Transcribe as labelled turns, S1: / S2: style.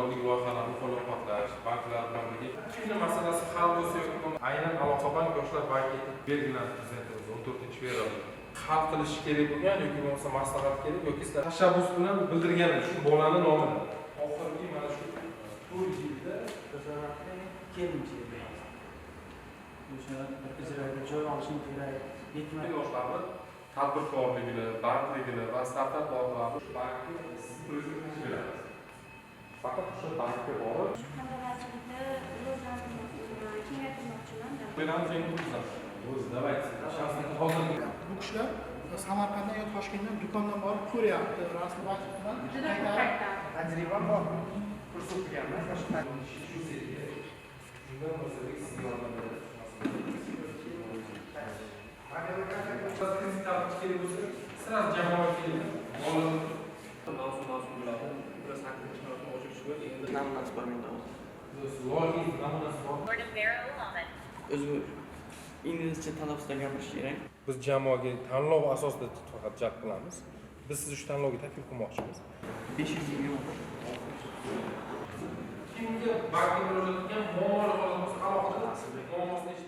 S1: Tadbirkorlik loyihalarini qo'llab-quvvatlash, banklar bilan birga shuni masalasi hal bo'lsa yoki bo'lmasa, aynan Aloqabank yoshlar banki etib belgilandi prezidentimiz 14-fevralda. Hal qilishi kerak bo'lgan yoki bo'lmasa maslahat kerak yoki sizlar tashabbus bilan bildirgan shu bolani nomidan. Oxirgi mana shu 4 yilda
S2: Keldim shu yerga. O'sha bir ijaraga joy olishim kerak. Yetmay
S1: yoshlarni tadbirkorligini, bandligini va startap loyihalarini bankni siz pulingizga qilib beramiz. Faqat o'sha bankka borib
S3: Qandolatchilikni rivojlantirmoqchiman, kengaytirmoqchiman.
S1: Beramiz, endi o'tkazamiz. O'zi, давайте. Сейчас hozir
S4: Bu kishilar Samarqanddan yo Toshkentdan do'kondan borib ko'ryapti, rasm bilan
S3: Juda ko'p
S4: qaytarib
S3: qaytadi.
S2: Tajribam bor. Kurs o'qiganman. Boshqa
S1: Shu serga shundan bo'lsa, sizga yordam beradi. Kredit topib kerak bo'lsa, сразу jamoaga keling. Bolalar
S5: Mavsum mavsum bo'ladi. Bir 8-mavsum ochilishi bo'ldi. Endi
S6: Namunasi bor menda hozir.
S1: Loyihangiz namunasi bormi?
S6: O'zi inglizcha talaffuzda gapirish kerak.
S1: Biz jamoaga tanlov asosida faqat jalb qilamiz. Biz sizni shu tanlovga taklif qilmoqchimiz.
S6: 500 ming.
S1: Kimga bankka murojaat qilgan muammoli holat bo'lsa, alohida muammosini eshitib